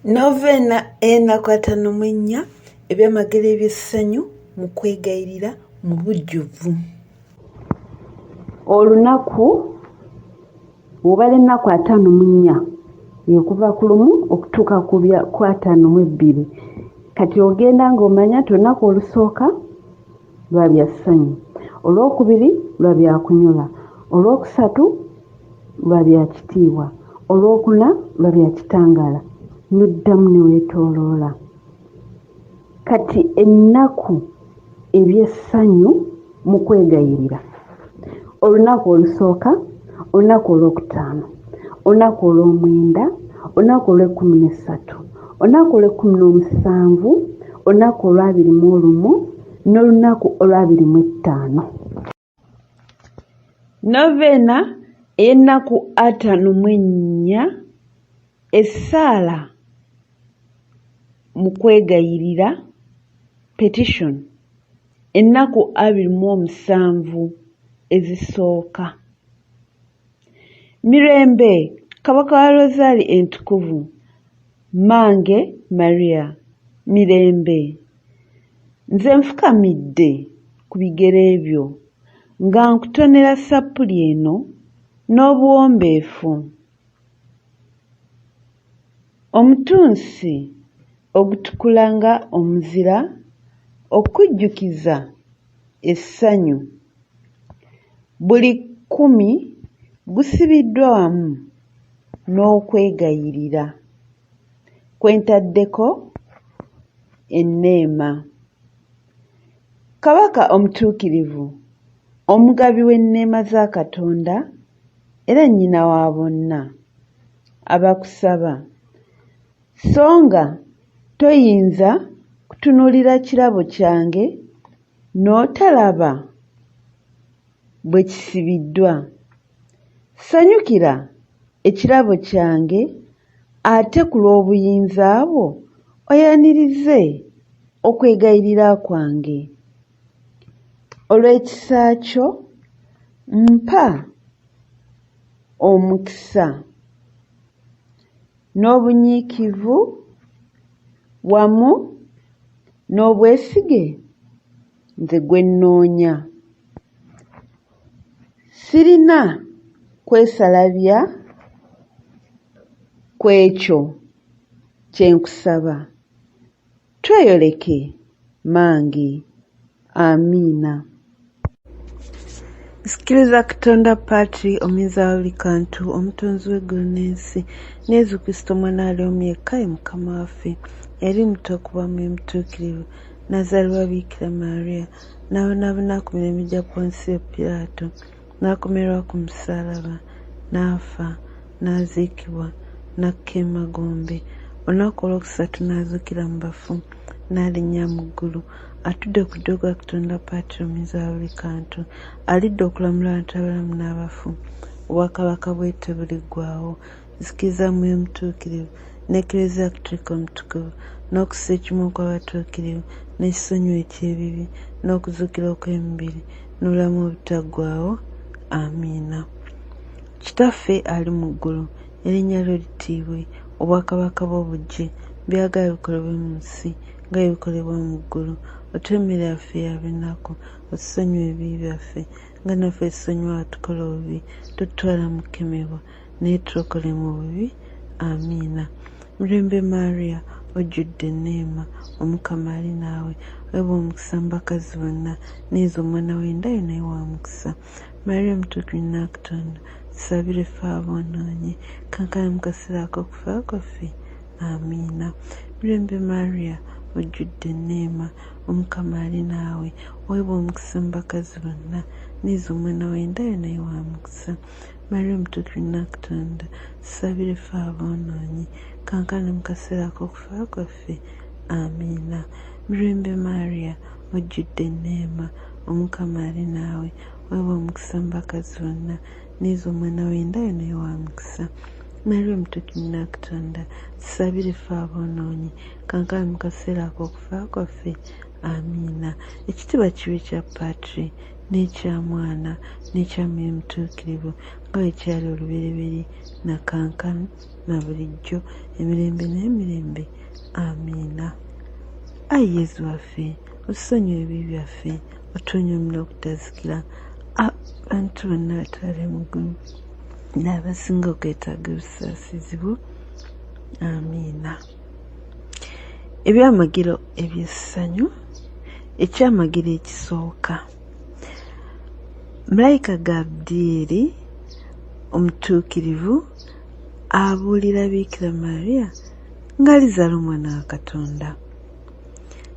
Noveena ey'ennaku 54, Ebyamagero eby'essanyu mu kwegayirira mu bujjuvu. Olunaku bw'obala ennaku 54 okuva ku 1 okutuuka ku 52, kati ogenda ng'omanya nti olunaku olusooka lwa bya ssanyu, olwokubiri lwa bya kunyola, olwokusatu lwa bya kitiibwa, olwokuna lwa bya kitangaala, n'oddamu ne weetooloola. Kati ennaku eby'essanyu mu kwegayirira, olunaku olusooka, olunaku olwokutaano, olunaku olwomwenda, olunaku olwekumi n'essatu, olunaku olwekumi n'omusanvu, olunaku olwabiri mu olumu n'olunaku olwabiri mu ettaano. Noveena ey'ennaku 54, Essaala mu kwegayirira, Petition, ennaku 27 ezisooka. Mirembe Kabaka wa Rozaali Entukuvu, Mmange Maria, mirembe. Nze nfukamidde ku bigere byo nga nkutonera ssappuli eno n'obuwombeefu. Omutunsi ogutukula nga omuzira okujjukiza essanyu buli kkumi gusibiddwa wamu n'okwegayirira kwe ntaddeko enneema. Kabaka omutuukirivu, omugabi w'enneema za Katonda era nnyina wa bonna abakusaba, so nga toyinza kutunuulira kirabo kyange n'otalaba bwe kisibiddwa. Sanyukira ekirabo kyange ate ku lw'obuyinza bwo oyanirize okwegayirira kwange. Olw'ekisa kyo mpa omukisa n'obunyiikivu wamu n'obwesige nze gwe nnoonya. Sirina kwesalabya ku ekyo kye nkusaba. Tweyoleke mmange. Amiina. Nzikiriza Katonda Patri, Omuyinza wa buli kantu, Omutonzi w'eggulu n'ensi, ne Yezu Kristo Omwana we ali omu yekka ye Mukama waffe, eyali muto okuva mu Mwoyo Mutuukirivu, n'azaalibwa Biikira Maria, n'abonaabona ku mirembe gya Ponsiyo Piraato, n'akomererwa ku musaalaba, n'afa, n'aziikibwa, n'akka emagombe, olunaku olwokusatu n'azuukira mu bafu, n'alinnya mu ggulu, atudde ku ddyo gwa Katonda Patri Omuyinza wa buli kantu, alidda okulamula abantu abalamu n'abafu, obwakabaka bwe tebuliggwaawo. Nzikiriza Mwoyo Mutuukirivu, n'Eklezia Katolika Omutukuvu, n'okussa ekimu okw'abatuukirivu, n'ekisonyiwo eky'ebibi, n'okuzuukira okw'emibiri, n'obulamu obutaggwaawo. Amiina. Kitaffe ali mu ggulu, erinnya lyo litiibwe, obwakabaka bwo bujje, by'oyagala bikolebwe mu nsi nga bwe bikolebwa mu ggulu. Otuwe emmere yaffe eya buli lunaku, otusonyiwe ebibi byaffe nga naffe tusonyiwa abatukola obubi, totutwala mu kukemebwa, naye tulokole mu bubi. Amiina. Mirembe Maria, ojjudde enneema, Omukama ali naawe, weebwa omukisa mu bakazi bonna, ne Yezu omwana w'enda yo naye wa mukisa. Maria Omutuukirivu Nnyina wa Katonda, tusabire ffe aboonoonyi, kaakano mu kaseera ak'okufa kwaffe. Amiina. Mirembe Maria, ojjudde enneema, Omukama ali naawe, weebwa omukisa mu bakazi bonna, ne Yezu omwana w'enda yo naye wa mukisa. Maria Omutuukirivu Nnyina wa Katonda, tusabire ffe aboonoonyi, kaakano mu kaseera ak'okufa kwaffe. Amiina. Mirembe Maria, ojjudde enneema, Omukama ali naawe, weebwa omukisa mu bakazi bonna, ne Yezu omwana w'enda yo naye wa mukisa. Maria Omutuukirivu Nnyina wa Katonda, tusabire ffe aboonoonyi, kaakano mu kaseera ak'okufa kwaffe. Amiina. Ekitiibwa kibe kya Patri, n'ekya Mwana, n'ekya Mwoyo Mutuukirivu, nga bwe kyali olubereberye, na kaakano, na bulijjo, emirembe n'emirembe. Amiina. Ayi Yezu waffe, otusonyiwe ebibi byaffe, otuwonye omuliro ogutazikira, abantu bonna batwale mu ggulu, n'abasinga okwetaaga obusaasizi bwo. Amiina. Ebyamagero eby'essanyu. Ekyamagero ekisooka, Malayika Gabulyeri omutuukirivu abuulira Biikira Maria ng'alizaala omwana wa Katonda.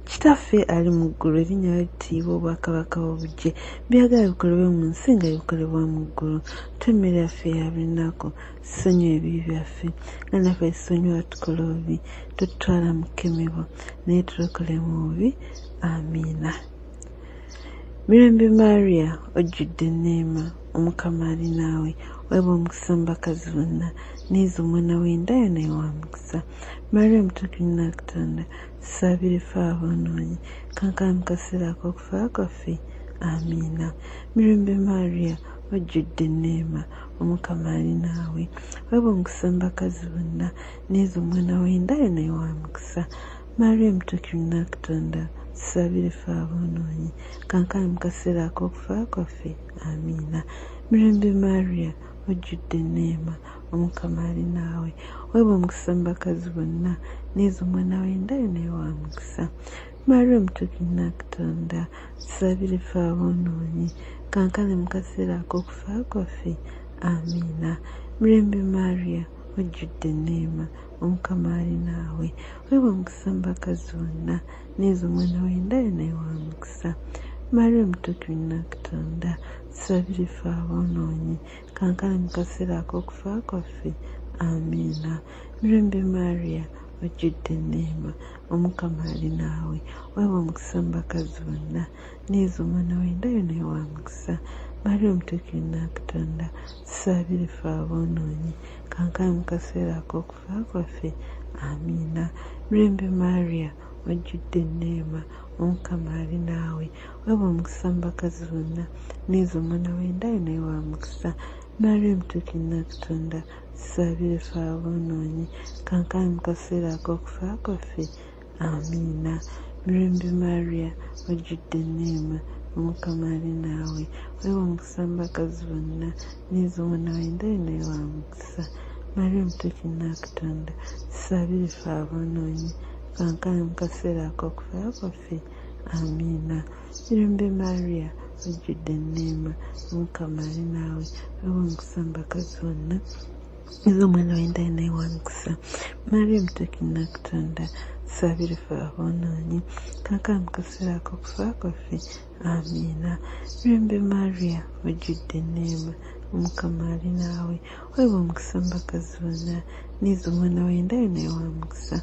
Kitaffe ali mu ggulu, erinnya lyo litiibwe, obwakabaka bwo bujje, by'oyagala bikolebwe mu nsi nga bikolebwa mu ggulu. Tuwe emmere yaffe eya buli lunaku, tusonyiwe ebibi byaffe nga naffe tusonyiwa abatukola obubi, totutwala mu kukemebwa, naye tulokole mu bubi. Amiina. Mirembe Maria, ojjudde enneema, Omukama ali naawe, weebwa omukisa mu bakazi bonna, ne Yezu omwana w'enda yo naye wa mukisa. Maria Omutuukirivu Nnyina wa Katonda, tusabire ffe aboonoonyi, kankana mu kaseera ak'okufa kwaffe. Amiina. Mirembe Maria, ojjudde enneema, Omukama ali naawe, weebwa omukisa mu bakazi bonna, ne Yezu omwana w'enda yo naye wa mukisa. Maria Omutuukirivu Nnyina wa Katonda, tusabire ffe aboonoonyi, kankana mu kaseera ak'okufa kwaffe. Amiina. Mirembe Maria, ojjudde enneema, Omukama ali naawe, weebwa omukisa mu bakazi bonna, ne Yezu omwana w'enda yo naye wa mukisa. Maria Omutuukirivu Nnyina wa Katonda, tusabire ffe aboonoonyi, kankana mu kaseera ak'okufa kwaffe. Amiina. Mirembe Maria, ojjudde enneema, Omukama ali naawe, weebwa omukisa mu bakazi bonna, ne Yezu omwana w'enda yo naye wa mukisa. Maria Omutuukirivu Nnyina wa Katonda, tusabire ffe aboonoonyi, kankana mu kaseera ak'okufa kwaffe. Amiina. Mirembe Maria, ojjudde enneema, Omukama ali naawe, weebwa omukisa mu bakazi bonna, ne Yezu omwana w'enda yo naye wa mukisa. Maria Omutuukirivu Nnyina wa Katonda, tusabire ffe aboonoonyi, kankana mu kaseera ak'okufa kwaffe. Amiina. Mirembe Maria, ojjudde enneema, Omukama ali naawe, weebwa omukisa mu bakazi bonna, ne Yezu omwana w'enda yo naye wa mukisa. Maria Omutuukirivu Nnyina wa Katonda, tusabire ffe aboonoonyi, kankana mu kaseera ak'okufa kwaffe. Amiina. Mirembe Maria, ojjudde enneema, Omukama ali naawe, weebwa omukisa mu bakazi bonna, ne Yezu omwana w'enda yo naye wa mukisa. Maria Omutuukirivu Nnyina wa Katonda, tusabire ffe aboonoonyi, kankana mu kaseera ak'okufa kwaffe. Amiina. Mirembe Maria, ojjudde enneema, Omukama ali naawe, weebwa omukisa mu bakazi bonna, Yezu omwana w'enda yo naye wa mukisa. Maria Omutuukirivu Nnyina wa Katonda, tusabire ffe aboonoonyi, kankana mu kaseera ak'okufa kwaffe. Amiina. Mirembe Maria, ojjudde enneema, Omukama ali naawe, weebwa omukisa mu bakazi bonna, ne Yezu omwana w'enda yo naye wa mukisa.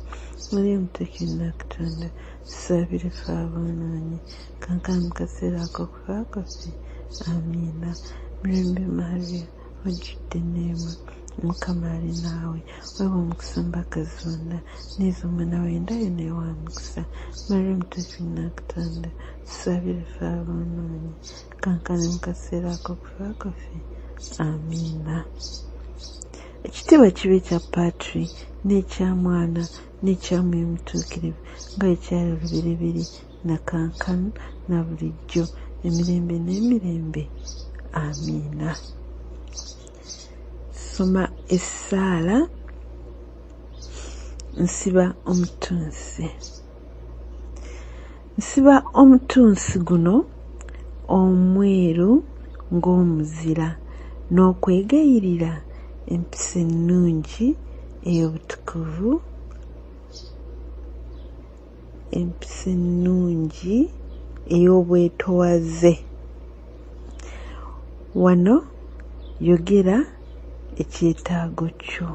Maria Omutuukirivu Nnyina wa Katonda, tusabire ffe aboonoonyi, kankana mu kaseera ak'okufa kwaffe. Amiina. Mirembe Maria, ojjudde enneema, Omukama ali naawe, weebwa omukisa mu bakazi bonna, ne Yezu omwana w'enda yo naye wa mukisa. Maria Omutuukirivu Nnyina wa Katonda, tusabire ffe aboonoonyi, kankana mu kaseera ak'okufa kwaffe. Amiina. Ekitiibwa kibe kya Patri n'ekya Mwana n'ekya Mwoyo Mutuukirivu, nga bwe kyali olubereberye na kaakano na bulijjo, emirembe n'emirembe. Amiina. Soma essaala nsiba omutunsi. Nsiba omutunsi guno omweru ng'omuzira n'okwegayirira empisa ennungi ey'obutukuvu, empisa ennungi ey'obwetoowaze. Wano yogera ekyetaago kyo.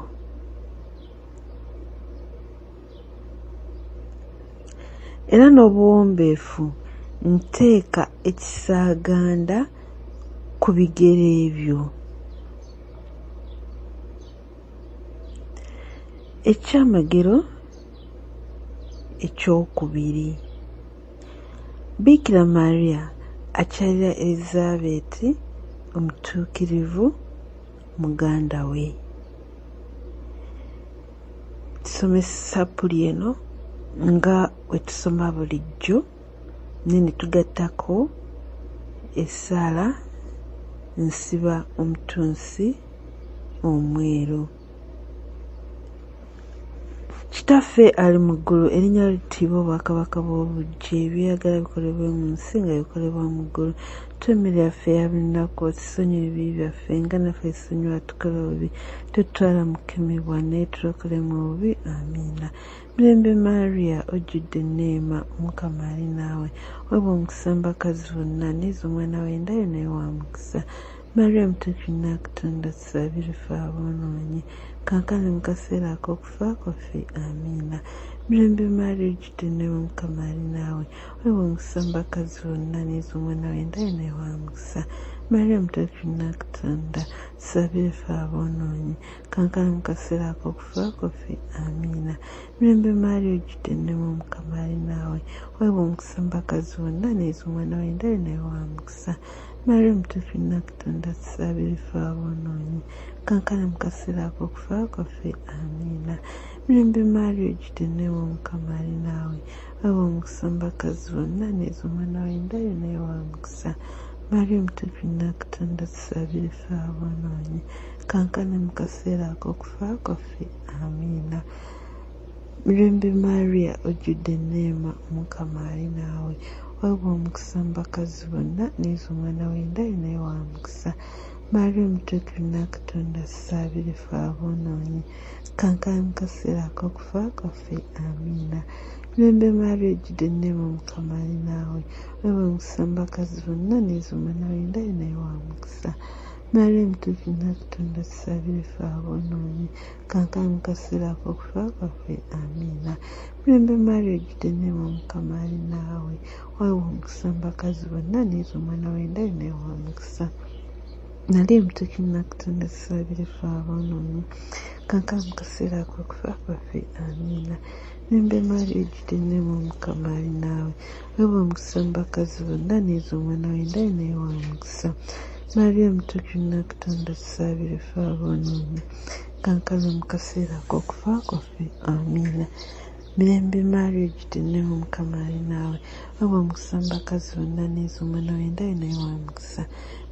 Era n'obuwombeefu nteeka ekisaaganda ku bigere byo. Ekyamagero ekyokubiri, Biikira Maria akyalira Erizaabeeti omutuukirivu muganda we. Tusome ssappuli eno nga bwe tusoma bulijjo naye ne tugattako essaala nsiba omutunsi omweru. Kitaffe ali mu ggulu, erinnya lyo litiibwe, obwakabaka bwo bujje, eby'oyagala bikolebwe mu nsi nga bikolebwa mu ggulu. Tuwe emmere yaffe eya buli lunaku, otusonyiwe ebibi byaffe nga naffe tusonyiwa abatukola obubi, totutwala mu kukemebwa naye tulokole mu bubi. Amiina. Mirembe Maria, ojjudde enneema, Omukama ali naawe, weebwa omukisa mu bakazi bonna, ne Yezu omwana w'enda yo naye wa mukisa. Maria Mutuukirivu Nnaakatonda, tusabire ffe aboonoonyi, kaakano mu kaseera ak'okufa kwaffe. Amiina. Mirembe Maria, ojjudde enneema, Omukama ali naawe, weebwa omukisa mu bakazi bonna, ne Yezu omwana w'enda yo naye wa mukisa. Maria Mutuukirivu Nnaakatonda, tusabire ffe aboonoonyi, kaakano mu kaseera ak'okufa kwaffe. Amiina. Mirembe Maria, ojjudde enneema, Omukama ali naawe, weebwa omukisa mu bakazi bonna, ne Yezu omwana w'enda yo naye wa mukisa. Maria Mutuukirivu Nnaakatonda, tusabire ffe aboonoonyi, kaakano mu kaseera ak'okufa kwaffe. Amiina. Mirembe Maria, ojjudde enneema, Omukama ali naawe, weebwa omukisa mu bakazi bonna, ne Yezu omwana w'enda yo naye wa mukisa. Maria Mutuukirivu Nnaakatonda, tusabire ffe aboonoonyi, kaakano mu kaseera ak'okufa kwaffe. Amiina. Mirembe Maria, ojjudde enneema, Omukama ali naawe, weebwa omukisa mu bakazi bonna, ne Yezu omwana w'enda yo naye wa mukisa. Maria Omutuukirivu Nnaakatonda, tusabire ffe aboonoonyi, kaakano mu kaseera ak'okufa kwaffe. Amiina. Mirembe Maria, ojjudde enneema, Omukama ali naawe, weebwa omukisa mu bakazi bonna, ne Yezu omwana w'enda yo naye wa mukisa. Maria Omutuukirivu Nnaakatonda, tusabire ffe aboonoonyi, kaakano mu kaseera ak'okufa kwaffe. Amiina. Mirembe Maria, ojjudde enneema, Omukama ali naawe, weebwa omukisa mu bakazi bonna, ne Yezu omwana w'enda yo naye wa mukisa. Maria Omutuukirivu Nnaakatonda, tusabire ffe aboonoonyi, kaakano mu kaseera ak'okufa kwaffe. Amiina. Mirembe Maria, ojjudde enneema, Omukama ali naawe, weebwa omukisa mu bakazi bonna, ne Yezu omwana w'enda yo naye wa mukisa. Maria Omutuukirivu Nnaakatonda, tusabire ffe aboonoonyi, kaakano mu kaseera ak'okufa kwaffe. Amiina. Mirembe Maria, ojjudde enneema, Omukama ali naawe, weebwa omukisa mu bakazi bonna, ne Yezu omwana w'enda yo naye wa mukisa.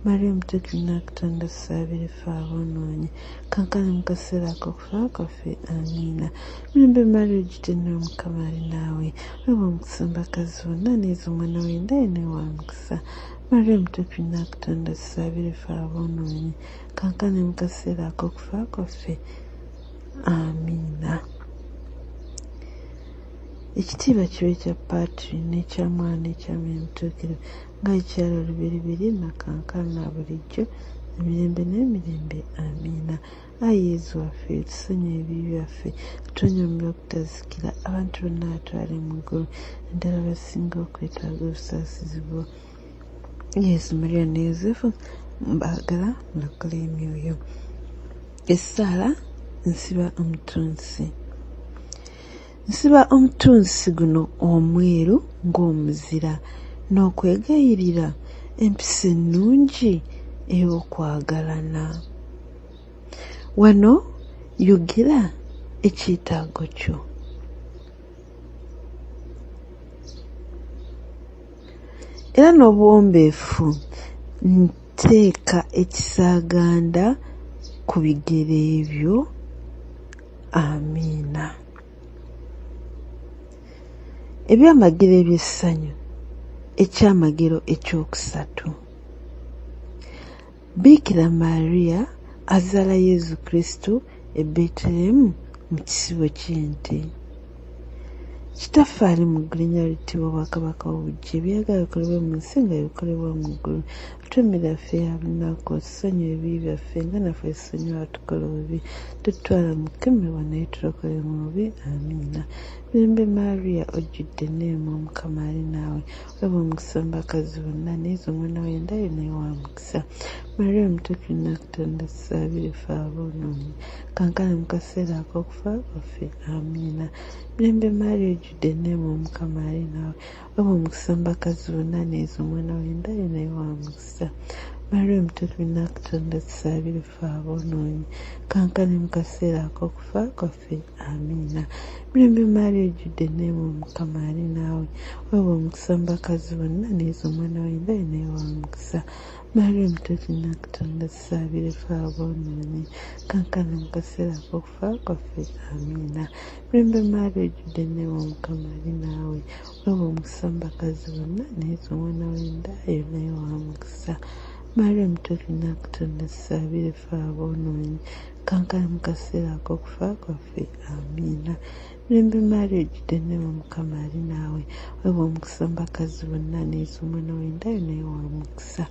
Maria Omutuukirivu Nnaakatonda, tusabire ffe aboonoonyi, kaakano mu kaseera ak'okufa kwaffe. Amiina. Mirembe Maria, ojjudde enneema, Omukama ali naawe, weebwa omukisa mu bakazi bonna, ne Yezu omwana w'enda yo naye wa mukisa. Maria Omutuukirivu Nnaakatonda, tusabire ffe aboonoonyi, kaakano mu kaseera ak'okufa kwaffe. Amiina. Ekitiibwa kibe kya Patri n'ekya Mwana n'ekya Mwoyo Mutuukirivu, nga ekyali olubereberye na kaakano na bulijjo, emirembe n'emirembe. Amiina. Ayi Yezu waffe, tusonyiwe ebibi byaffe, tuwonye omuliro ogutazikira, abantu bonna abatwale mu ggulu, naddala abasinga okwetaaga obusaasizi bwo. Yezu, Maria ne Yozefu, mbaagala mulokole emyoyo. Essaala nsiba omutunsi. Nsiba omutunsi guno omweru ng'omuzira n'okwegayirira empisa ennungi ey'okwagalana. Wano yogera ekyetaago kyo. Era n'obuwombeefu nteeka ekisaaganda ku bigere byo. Amiina. Ebyamagero eby'essanyu, ekyamagero ekyokusatu. Biikira Maria azaala Yezu Kristo e Betelehemu mu kisibo ky'ente. Kitaffe ali mu ggulu, erinnya lyo littibwe, obwakabaka bwo bujje, ebyagala bikolebwe mu nsi nga bikolebwa mu ggulu. Tuwe emmere yaffe eya buli lunaku, otusonyiwe ebibi byaffe nga naffe tusonyiwa abatukola obubi, totutwala mu kukemebwa naye tulokole mu bubi. Amiina. Mirembe Maria, ojjudde enneema, Omukama ali naawe, weebwa omukisa mu bakazi bonna, ne Yezu omwana w'enda yo naye wa mukisa. Maria Omutuukirivu Nnaakatonda, tusabire ffe aboonoonyi, kaakano mu kaseera ak'okufa kwaffe. Amiina. Mirembe Maria, ojjudde enneema, Omukama ali naawe, weebwa omukisa mu bakazi bonna, ne Yezu omwana w'enda yo naye wa mukisa. Maria Omutuukirivu Nnakutonda tusabire ffe aboonoonyi, kankane mu kaseera ak'okufa kwaffe. Amiina. Mirembe Maria ojjudde enneema, Omukama ali naawe, weebwa omukisa mu bakazi bonna, ne Yezu omwana w'enda ye naye wa mukisa. Maria Omutuukirivu Nnakutonda tusabire ffe aboonoonyi, kankane mu kaseera ak'okufa kwaffe. Amiina. Mirembe Maria ojjudde enneema, Omukama ali naawe, weebwa omukisa mu bakazi bonna, ne Yezu omwana w'enda ye naye wa mukisa. Maria Omutuukirivu Nnakutonda tusabire ffe aboonoonyi, kankane mu kaseera ak'okufa kwaffe. Amiina. Mirembe Maria ojjudde enneema, Omukama ali naawe, weebwa omukisa mu bakazi bonna, ne Yezu omwana w'enda ye naye wa mukisa.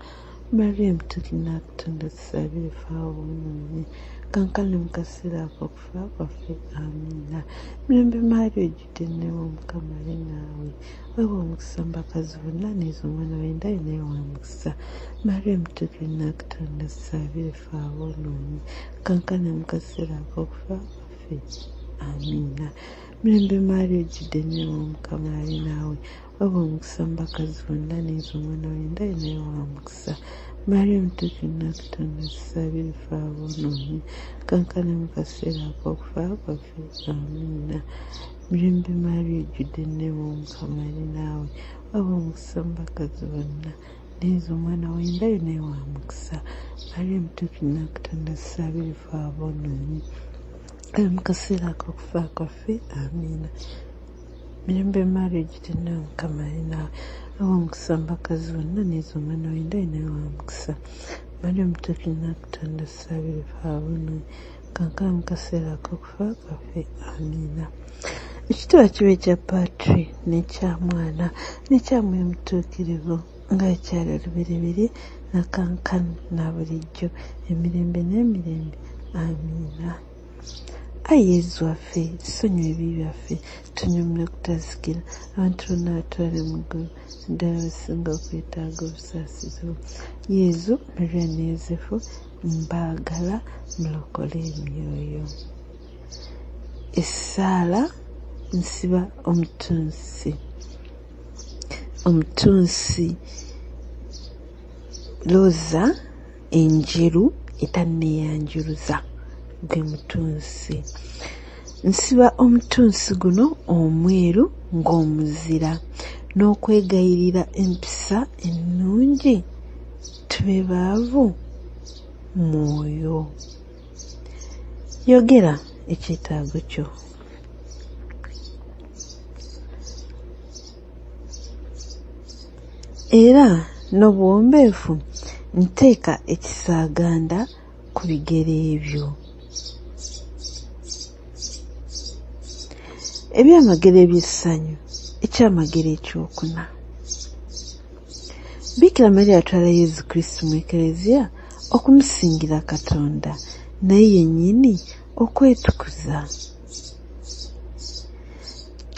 Maria Omutuukirivu Nnakutonda tusabire ffe aboonoonyi, kankane mu kaseera ak'okufa kwaffe. Amiina. Mirembe Maria ojjudde enneema, Omukama ali naawe, weebwa omukisa mu bakazi bonna, ne Yezu omwana w'enda ye naye wa mukisa. Maria Omutuukirivu Nnakutonda tusabire ffe aboonoonyi, kankane mu kaseera ak'okufa kwaffe. Amiina. Mirembe Maria ojjudde enneema, Omukama ali naawe, weebwa omukisa mu bakazi bonna, ne Yezu omwana w'enda ye naye wa mukisa. Maria Omutuukirivu Nnakutonda tusabire ffe aboonoonyi, kankane mu kaseera ak'okufa kwaffe. Amiina. Mirembe Maria ojjudde enneema, Omukama ali naawe, weebwa omukisa mu bakazi bonna, ne Yezu omwana w'enda ye naye wa mukisa. Maria Omutuukirivu Nnakutonda tusabire ffe aboonoonyi, mu kaseera ak'okufa kwaffe. Amiina. Mirembe Maria ojjudde enneema, Omukama ali naawe, weebwa omukisa mu bakazi bonna, ne Yezu omwana w'enda ye naye wa mukisa. Maria Omutuukirivu Nnakutonda tusabire ffe aboonoonyi, kankane mu kaseera ak'okufa kwaffe. Amiina. Ekitiibwa kibe ekya Patri n'ekya Mwana n'ekya Mwoyo Mutuukirivu, nga bwe kyali olubereberye na kaakano na bulijjo, emirembe n'emirembe. Amiina. Ayi Yezu waffe, tusonyiwe ebibi byaffe, tunyumire okutazikira, abantu bonna batwale mu ggulu, naddala abasinga okwetaaga obusaasizi bwo. Yezu, Maria ne Yozefu, mbaagala mulokole emyoyo. Essaala nsiba omutunsi. Omutunsi looza enjeru etanneeyanjuluza gwe mutunsi. Nsiba omutunsi guno omweru ng'omuzira n'okwegayirira empisa ennungi tube baavu mwoyo. Yogera ekyetaago kyo. Era n'obuwombeefu nteeka ekisaaganda ku bigere byo. Ebyamagero eby'essanyu, ekyamagero ekyokuna. Bikira Maria atwala Yezu Kristo mu Ekereziya okumusingira Katonda, naye yennyini okwetukuza.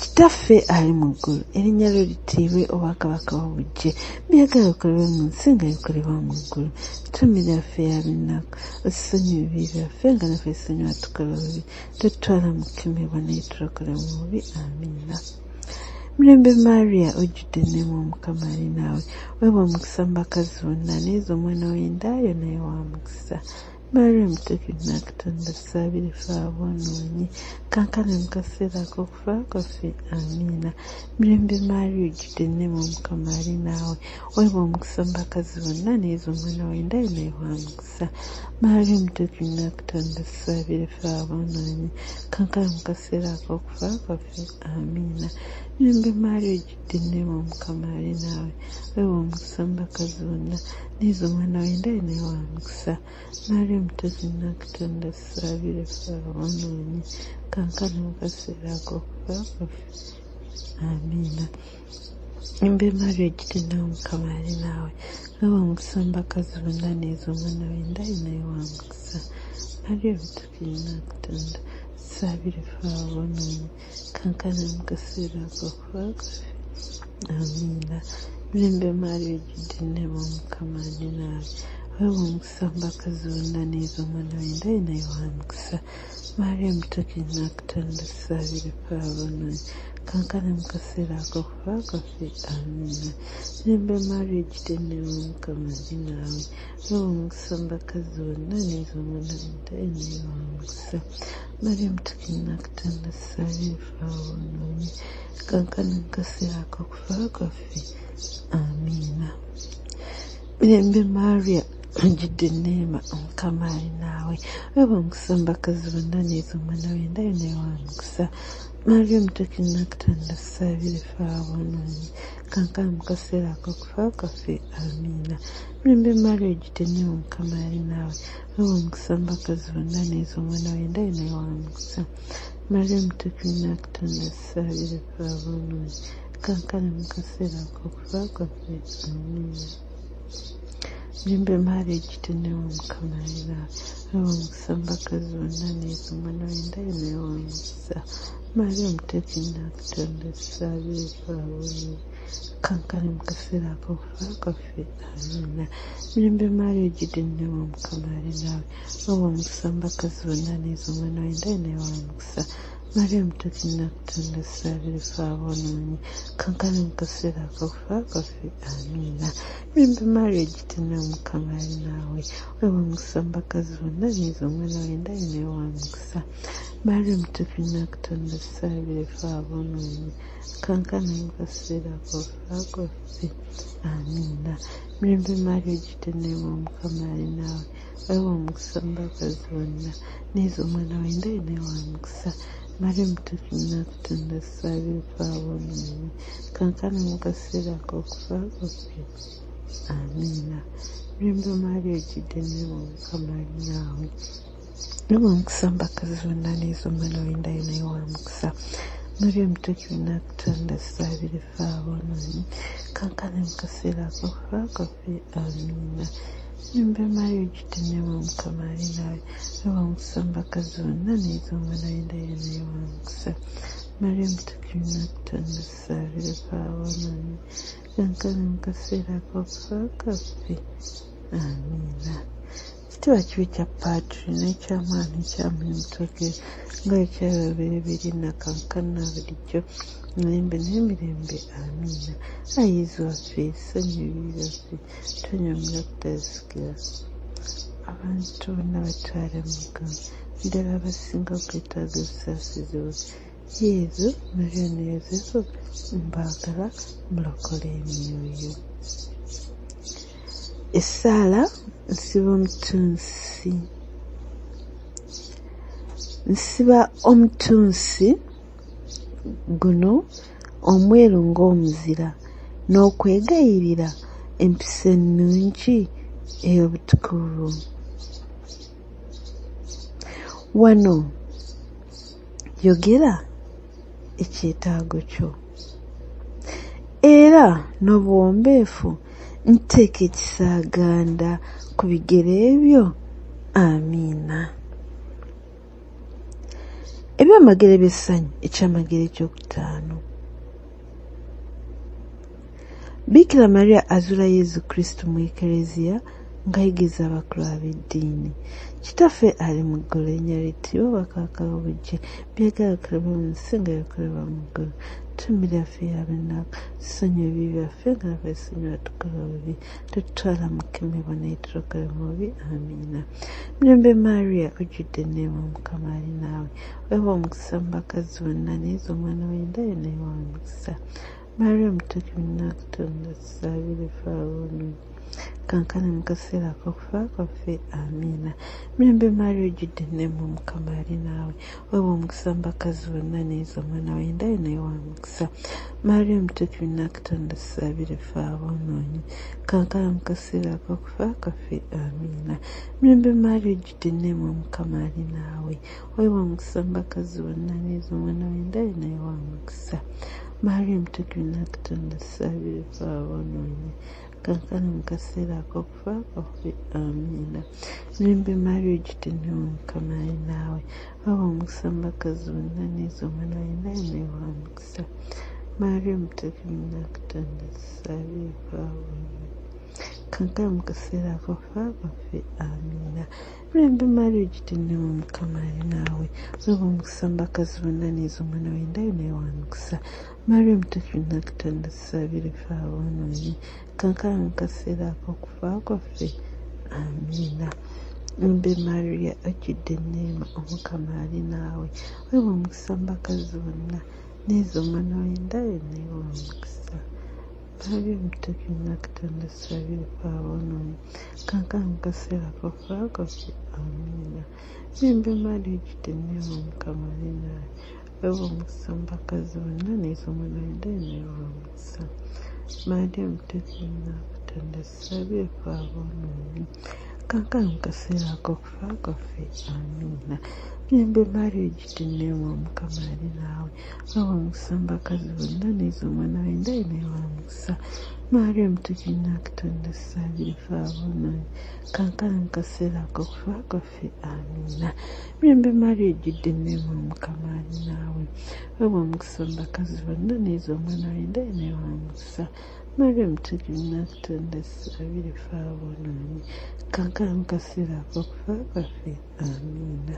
Kitaffe ali mu ggulu, erinnya lyo litiibwe, obwakabaka bwo bujje, by'oyagala bikolebwe mu nsi nga bikolebwa mu ggulu. Tumira yaffe ya buli lunaku, otusonyiwe ebibi byaffe nga naffe tusonyiwa abatukola obubi, totutwala mu kukemebwa naye tulokole mu bubi. Amiina. Mirembe Maria ojjudde enneema, Omukama ali naawe, weebwa omukisa mu bakazi bonna, ne Yezu omwana w'enda yo naye wa mukisa. Maria Omutuukirivu Nnakutonda tusabire ffe aboonoonyi, kaakano mu kaseera ak'okufa kwaffe. Amiina. Mirembe Maria ojjudde enneema, Omukama ali naawe, weebwa omukisa mu bakazi bonna, ne Yezu omwana w'enda yo naye wa mukisa. Maria Omutuukirivu Nnakutonda tusabire ffe aboonoonyi, kaakano mu kaseera ak'okufa kwaffe. Amiina. Mirembe Maria ojjudde enneema, Omukama ali naawe, weebwa omukisa mu bakazi bonna, ne Yezu omwana w'enda yo naye wa mukisa. Maria Omutuukirivu Nnakutonda tusabire ffe aboonoonyi, kaakano mu kaseera ak'okufa kwaffe. Amiina. Mirembe Maria ojjudde enneema, Omukama ali naawe, weebwa omukisa mu bakazi bonna, ne Yezu omwana w'enda yo naye wa mukisa. Maria Omutuukirivu Nnakutonda tusabire ffe aboonoonyi, kaakano mu kaseera ak'okufa kwaffe. Amiina. Mirembe Maria ojjudde enneema, Omukama ali naawe, weebwa omukisa mu bakazi bonna, ne Yezu omwana w'enda yo naye wa mukisa. Maria Mutuukirivu nnyina wa Katonda, tusabire ffe aboonoonyi, kaakano ne mu kaseera ak'okufa kwaffe. Amiina. Mirembe Maria, ojjudde enneema, Omukama ali naawe, oli wa mukisa mu bakazi bonna, ne Yezu omwana wo naye naye wa mukisa. Maria Mutuukirivu nnyina wa Katonda, tusabire ffe aboonoonyi, kaakano ne mu kaseera ak'okufa kwaffe. Amiina. Mirembe Maria, ojjudde enneema, Omukama ali naawe, oli wa mukisa mu bakazi bonna, ne Yezu omwana wo naye naye wa mukisa. Maria Omutuukirivu nnyina wa Katonda, tusabire ffe aboonoonyi, kaakano mu kaseera ak'okufa kwaffe. Amiina. Mirembe Maria, ojjudde enneema, Omukama ali naawe, oli wa mukisa mu bakazi bonna, ne Yezu omwana wo naye naye wa mukisa. Maria Omutuukirivu nnyina wa Katonda, tusabire ffe aboonoonyi, kaakano mu kaseera ak'okufa kwaffe. Amiina. Mirembe Maria, ojjudde enneema, Omukama ali naawe, oli wa mukisa mu bakazi bonna, ne Yezu omwana wo naye naye wa mukisa. Maria Omutuukirivu nnyina wa Katonda, tusabire ffe aboonoonyi, kaakano mu kaseera ak'okufa kwaffe. Amiina. Mirembe Maria, ojjudde enneema, Omukama ali naawe, oli wa mukisa mu bakazi bonna, ne Yezu omwana wo naye naye wa mukisa. Maria Omutuukirivu nnyina wa Katonda, tusabire ffe aboonoonyi, kaakano mu kaseera ak'okufa kwaffe. Amiina. Mirembe Maria, ojjudde enneema, Omukama ali naawe, oli wa mukisa mu bakazi bonna, ne Yezu omwana wo naye naye wa mukisa. Maria Omutuukirivu nnyina wa Katonda, tusabire ffe aboonoonyi, kaakano mu kaseera ak'okufa kwaffe. Amiina. Mirembe Maria, ojjudde enneema, Omukama ali naawe, oli wa mukisa mu bakazi bonna, ne Yezu omwana wo naye naye wa mukisa. Maria Omutuukirivu nnyina wa Katonda, tusabire ffe aboonoonyi, kaakano mu kaseera ak'okufa kwaffe. Amiina. Mirembe Maria, ojjudde enneema, Omukama ali naawe, oli wa mukisa mu bakazi bonna, ne Yezu omwana wo naye naye wa mukisa. Maria Omutuukirivu nnyina wa Katonda, tusabire ffe aboonoonyi, kaakano mu kaseera ak'okufa kwaffe. Amiina. Mirembe Maria, ojjudde enneema, Omukama ali naawe, oli wa mukisa mu bakazi bonna, ne Yezu omwana wo naye naye wa mukisa. Maria Omutuukirivu nnyina wa Katonda, tusabire ffe aboonoonyi, kaakano mu kaseera ak'okufa kwaffe. Amiina. Ekitiibwa kibe kya Patri n'ekya Mwana n'ekya Mwoyo Mutuukirivu, nga bwe kyali lubereberye na kaakano na bulijjo, emirembe n'emirembe. Amiina. Ayi Yezu waffe, tusonyiwe ebibi byaffe, tuwonye omuliro ogutazikira. Abantu bonna batwale mu ggulu, naddala abasinga okwetaaga obusaasizi bwo. Yezu, Maria ne Yozefu, mbaagala mulokole emyoyo. Essaala nsiba omutunsi. Nsiba omutunsi guno omweru ng'omuzira n'okwegayirira empisa ennungi ey'obutukuvu. Wano yogera ekyetaago kyo era n'obuwombeefu nteeka ekisaaganda ku bigere byo. Amiina. Ebyamagero eby'essanyu, ekyamagero ekyokutaano. Bikira Maria azuula Yezu Kristo mu Ekereziya ng'ayigiriza abakulu ab'eddiini. Kitaffe ali mu ggulu, erinnya lye liitiibwe, obwakabaka bwo bujje, by'oyagala bikolebwe mu nsi nga bwe bikolebwa mu ggulu. Tumira yaffe eya buli lunaku, tusonyiwe ebibi byaffe nga naffe tusonyiwa abatukola obubi, totutwala mu kukemebwa naye tulokole mu bubi. Amiina. Mirembe Maria, ojjudde enneema, Omukama ali naawe, weebwa omukisa mu bakazi bonna, ne Yezu omwana w'enda yo naye wa mukisa. Maria Omutuukirivu nnyina wa Katonda, tusabire ffe aboonoonyi, kaakano mu kaseera ak'okufa kwaffe. Amiina. Mirembe Maria, ojjudde enneema, Omukama ali naawe, weebwa omukisa mu bakazi bonna, ne Yezu omwana w'enda yo naye wa mukisa. Maria Omutuukirivu nnyina wa Katonda, tusabire ffe aboonoonyi, kaakano mu kaseera ak'okufa kwaffe. Amiina. Mirembe Maria, ojjudde enneema, Omukama ali naawe, weebwa omukisa mu bakazi bonna, ne Yezu omwana w'enda yo naye wa mukisa. Maria Omutuukirivu nnyina wa Katonda, tusabire ffe aboonoonyi, kaakano mu kaseera ak'okufa kwaffe. Amiina. Mirembe Maria, ojjudde enneema, Omukama ali naawe, weebwa omukisa mu bakazi bonna, ne Yezu omwana w'enda yo naye wa mukisa. Maria Omutuukirivu nnyina wa Katonda, tusabire ffe aboonoonyi, Kankana mu kaseera ak'okufa kwaffe. Amiina. Mirembe Maria ojjudde enneema Mukama ali naawe. Weebwa omukisa mu bakazi bonna ne Yezu omwana w'enda yo naye wa mukisa. Maria Omutuukirivu Nnyina Katonda tusabire ffe aboonoonyi, kankana mu kaseera ak'okufa kwaffe. Amiina. Mirembe Maria ojjudde enneema Omukama ali naawe. Weebwa omukisa mu bakazi bonna ne Yezu omwana w'enda yo naye wa mukisa. Maria Omutuukirivu Nnyina Katonda tusabire ffe aboonoonyi, kaakano mu kaseera ak'okufa kwaffe. Amiina. Mirembe Maria ojjudde enneema Omukama ali naawe. Weebwa omukisa mu bakazi bonna ne Yezu omwana w'enda yo naye wa mukisa. Maria Omutuukirivu Nnyina Katonda tusabire ffe aboonoonyi, kaakano mu kaseera ak'okufa kwaffe. Amiina. Mirembe Maria ojjudde enneema Omukama ali naawe. Weebwa omukisa mu bakazi bonna ne Yezu omwana w'enda yo naye wa mukisa. Maria Omutuukirivu Nnyina Katonda tusabire ffe aboonoonyi, kaakano mu kaseera ak'okufa kwaffe. Amiina. Mirembe Maria ojjudde enneema Omukama ali naawe. Weebwa omukisa mu bakazi bonna ne Yezu omwana w'enda yo naye wa mukisa. Maria Omutuukirivu Nnyina Katonda tusabire ffe aboonoonyi, kaakano mu kaseera ak'okufa kwaffe. Amiina.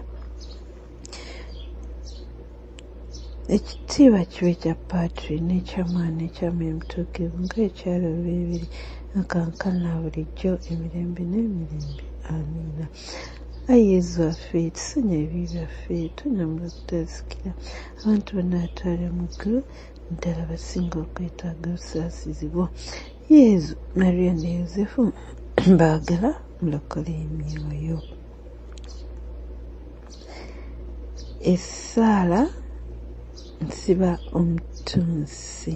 Ekitiibwa kibe kya Patri n'ekya Mwana n'ekya Mwoyo Mutuukirivu nga ekyali olubereberye na kaakano na bulijjo emirembe n'emirembe. Amiina. Ayi Yezu waffe, tusonyiwe ebibi byaffe, tunyamula okutazikira abantu bonna batwale mu ggulu, naddala abasinga okwetaaga obusaasizi bwo. Yezu, Maria ne Yozefu mbaagala mulokole emyoyo. Essaala nsiba omutunsi.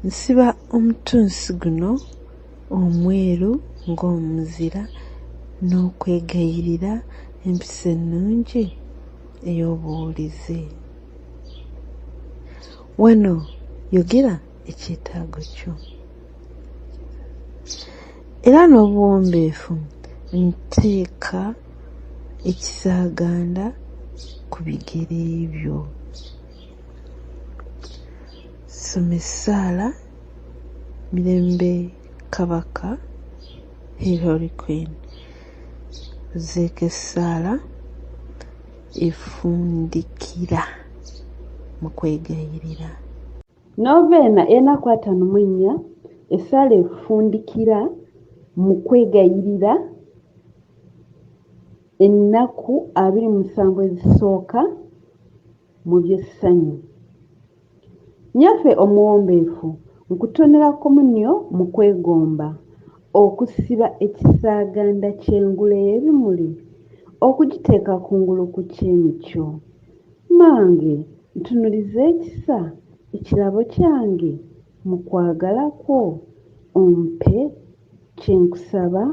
Nsiba omutunsi guno omweru ng'omuzira n'okwegayirira empisa ennungi ey'obuwulize. Wano yogera ekyetaago kyo. Era n'obuwombeefu nteeka ekisaaganda ku bigere byo. Soma essaala Mirembe Kabaka Hail Holy Queen. Ozzeeko essaala efundikira mu kwegayirira. Noveena ey'ennaku ataano mu ennya, essaala efundikira mu kwegayirira ennaku 27 ezisooka mu by'essanyu. Nnyaffe omuwombeefu, nkutonera Komunyo mu kwegomba, okusiba ekisaaganda ky'engule y'ebimuli, okugiteeka kungulu ku kyenyi kyo. Mmange ntunuliza ekisa ekirabo kyange mu kwagala kwo ompe kye nkusaba.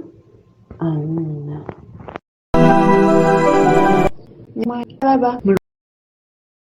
Amiina. Mwaraba.